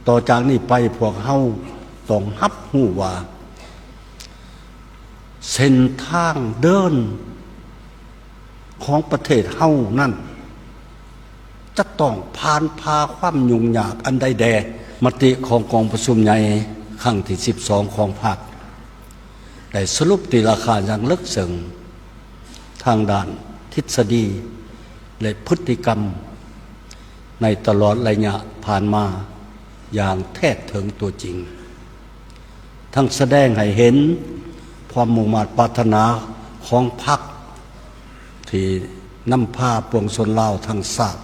ຕໍ່ຈາກນີ້ໄປພວກເຮົາຕ້ອງຮັບຮູ້ວ່າ ເສັ້ນທາງເດີນຂອງປະເທດເຮົານັ້ນ ຈະຕ້ອງຜ່ານຜ່າຄວາມຫຍຸ້ງຍາກອັນໃດແດ່? ມະຕິຂອງກອງປະຊຸມໃຫຍ່ຄັ້ງທີສິບສອງຂອງພັກ ໄດ້ສະຫຼຸບຕີລາຄາຢ່າງເລິກເຊິ່ງ ທາງດ້ານທິດສະດີ ແລະ ພຶດຕິກຳ ໃນຕະຫຼອດໄລຍະຜ່ານມາຢ່າງແທດເຖິງຕົວຈິງ, ທັງສະແດງໃຫ້ເຫັນຄວາມມຸ່ງມາດປາດຖະໜາຂອງພັກ ທີ່ນຳພາປວງຊົນລາວທັງຊາດ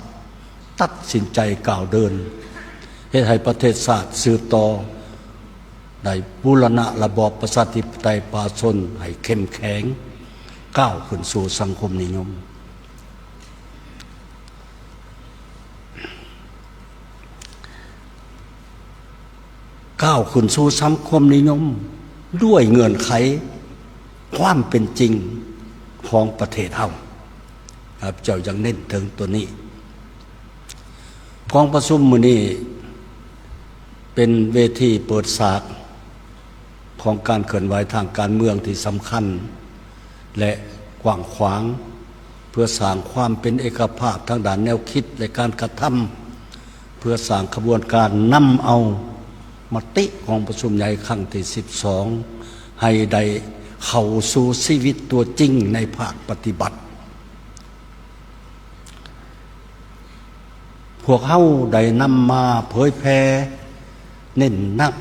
ຕັດສິນໃຈກ້າວເດີນ ເຮັດໃຫ້ປະເທດຊາດສືບຕໍ່ ໄດ້ບູລະນະລະບອບປະຊາທິປະໄຕປະຊາຊົນໃຫ້ເຂັ້ມແຂງ, ກ້າວຂຶ້ນສູ່ສັງຄົມນິຍົມ, ກ້າວຂຶ້ນສູ່ສັງຄົມນິຍົມດ້ວຍເງື່ອນໄຂຄວາມເປັນຈິງຂອງປະເທດເຮົາ. ຂ້າພະເຈົ້າຢາກເນັ້ນເຖິງຕົວນີ້. ກອງປະຊຸມມື້ນີ້ເປັນເວທີເປີດສາກຂອງການເຄື່ອນໄຫວທາງການເມືອງທີ່ສຳຄັນ ແລະ ກວ້າງຂວາງ ເພື່ອສ້າງຄວາມເປັນເອກະພາບທາງດ້ານແນວຄິດ ແລະ ການກະທຳ, ເພື່ອສ້າງຂະບວນການນຳເອົາມະຕິກອງປະຊຸມໃຫຍ່ຄັ້ງທີສິບສອງ ໃຫ້ໄດ້ເຂົ້າສູ່ຊີວິດຕົວຈິງໃນພາກປະຕິບັດ. ພວກເຮົາໄດ້ນຳມາເຜີຍແຜ່ເນັ້ນໜັກ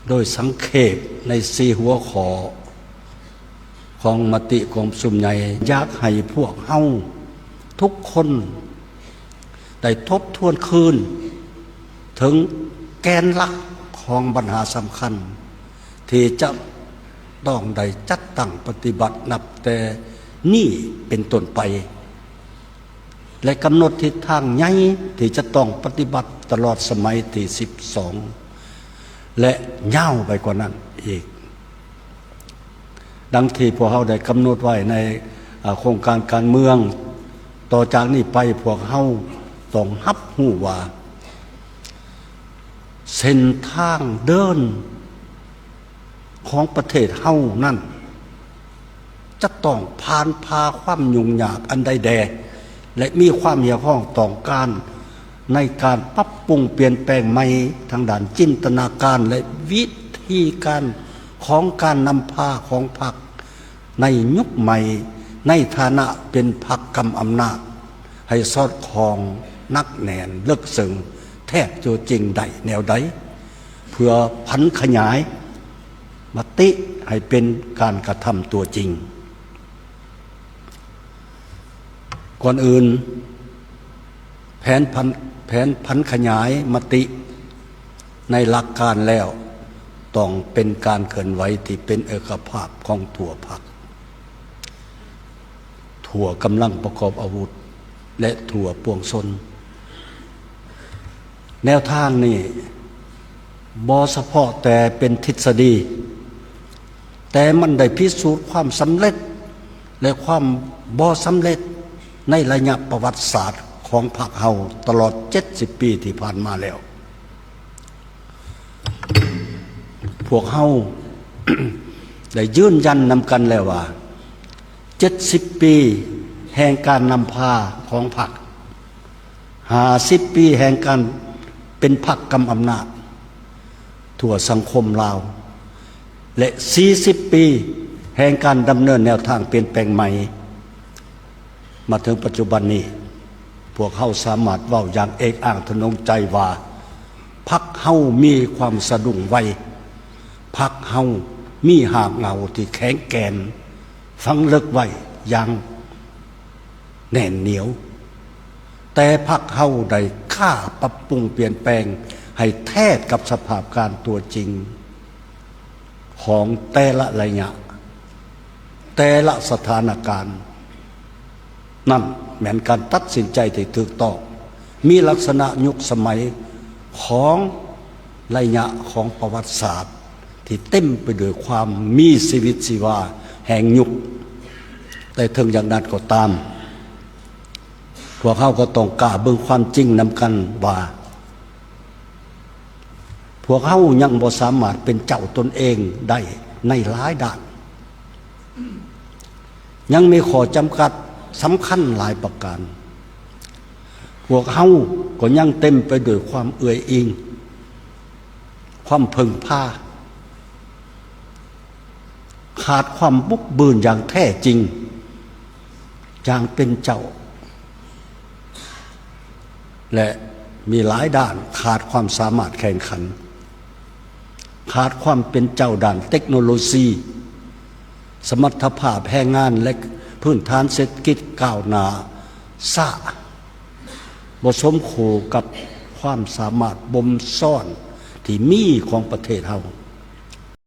ໂດຍສັງເຂບໃນສີ່ຫົວຂໍ້ຂອງມະຕິກອງປະຊຸມໃຫຍ່. ຢາກໃຫ້ພວກເຮົາທຸກຄົນໄດ້ທົບທວນຄືນເຖິງແກນຫຼັກຂອງບັນຫາສຳຄັນ ທີ່ຈະຕ້ອງໄດ້ຈັດຕັ້ງປະຕິບັດນັບແຕ່ນີ້ເປັນຕົ້ນໄປ ແລະ ກຳນົດທິດທາງໃຫຍ່ທີ່ຈະຕ້ອງປະຕິບັດຕະຫຼອດສະໄໝທີສິບສອງ ແລະ ຍາວໄປກວ່ານັ້ນອີກ. ດັ່ງທີ່ພວກເຮົາໄດ້ກຳນົດໄວ້ໃນ ອາ ໂຄງການການເມືອງ, ຕໍ່ຈາກນີ້ໄປພວກເຮົາຕ້ອງຮັບຮູ້ວ່າ ເສັ້ນທາງເດີນຂອງປະເທດເຮົານັ້ນ ຈະຕ້ອງຜ່ານຜ່າຄວາມຫຍຸ້ງຍາກອັນໃດແດ່ ແລະ ມີຄວາມຮຽກຮ້ອງຕ້ອງການໃນການປັບປຸງປ່ຽນແປງໃໝ່ທາງດ້ານຈິນຕະນາການ ແລະ ວິທີການຂອງການນຳພາຂອງພັກໃນຍຸກໃໝ່ ໃນຖານະເປັນພັກກຳອຳນາດ ໃຫ້ສອດຄ່ອງໜັກແໜ້ນເລິກເຊິ່ງແທບຕົວຈິງໄດ້ແນວໃດ ເພື່ອຜັນຂະຫຍາຍມະຕິໃຫ້ເປັນການກະທຳຕົວຈິງ. ກ່ອນອື່ນ, ແຜນຜັນ, ແຜນຜັນຂະຫຍາຍມະຕິໃນຫຼັກການແລ້ວ ຕ້ອງເປັນການເຄື່ອນໄຫວທີ່ເປັນເອກະພາບຂອງທົ່ວພັກ, ທົ່ວກຳລັງປະກອບອາວຸດ ແລະ ທົ່ວປວງຊົນ. ແນວທາງນີ້ບໍ່ສະເພາະແຕ່ເປັນທິດສະດີ, ແຕ່ມັນໄດ້ພິສູດຄວາມສຳເລັດ ແລະ ຄວາມບໍ່ສຳເລັດໃນໄລຍະປະຫວັດສາດຂອງພັກເຮົາຕະຫຼອດເຈັດສິບປີທີ່ຜ່ານມາແລ້ວ. ພວກເຮົາ ໄດ້ຢືນຢັນນຳກັນແລ້ວວ່າ ເຈັດສິບປີແຫ່ງການນຳພາຂອງພັກ, ຫ້າສິບປີແຫ່ງການເປັນພັກກຳອຳນາດທົ່ວສັງຄົມລາວ ແລະ ສີ່ສິບປີແຫ່ງການດຳເນີນແນວທາງປ່ຽນແປງໃໝ່ ມາເຖິງປັດຈຸບັນນີ້, ພວກເຮົາສາມາດເວົ້າຢ່າງເອກອ້າງທະນົງໃຈວ່າ ພັກເຮົາມີຄວາມສະດຸ້ງໄວ, ພັກເຮົາມີຮາກເຫງົ້າທີ່ແຂງແກ່ນ, ຝັງເລິກໄວ້ຢ່າງແໜ້ນໜຽວ, ແຕ່ພັກເຮົາໄດ້ກ້າປັບປຸງປ່ຽນແປງໃຫ້ແທດກັບສະພາບການຕົວຈິງ ຂອງແຕ່ລະໄລຍະ, ແຕ່ລະສະຖານະການນັ້ນແມ່ນການຕັດສິນໃຈທີ່ຖືກຕ້ອງ, ມີລັກສະນະຍຸກສະໄໝຂອງໄລຍະຂອງປະຫວັດສາດທີ່ເຕັມໄປດ້ວຍຄວາມມີຊີວິດຊີວາແຫ່ງຍຸກ. ແຕ່ເຖິງຢ່າງນັ້ນກໍຕາມ, ພວກເຮົາກໍຕ້ອງກ້າເບິ່ງຄວາມຈິງນຳກັນວ່າ ພວກເຮົາຍັງບໍ່ສາມາດເປັນເຈົ້າຕົນເອງໄດ້ໃນຫຼາຍດ້ານ. ຍັງມີຂໍ້ຈຳກັດສຳຄັນຫຼາຍປະການ. ພວກເຮົາກໍຍັງເຕັມໄປດ້ວຍຄວາມເອື້ອຍອີງ, ຄວາມເພິ່ງພາ, ຂາດຄວາມບຸກບືນຢ່າງແທ້ຈິງ, ຢ່າງເປັນເຈົ້າ ແລະ ມີຫຼາຍດ້ານຂາດຄວາມສາມາດແຂ່ງຂັນ, ຂາດຄວາມເປັນເຈົ້າດ້ານເຕັກໂນໂລຊີ, ສະມັດຖະພາບແຮງງານ ແລະ ພື້ນຖານເສດຖະກິດກ້າວໜ້າຊ້າ, ບໍ່ສົມຄູ່ກັບຄວາມສາມາດບົ່ມຊ້ອນທີ່ມີຂອງປະເທດເຮົາ.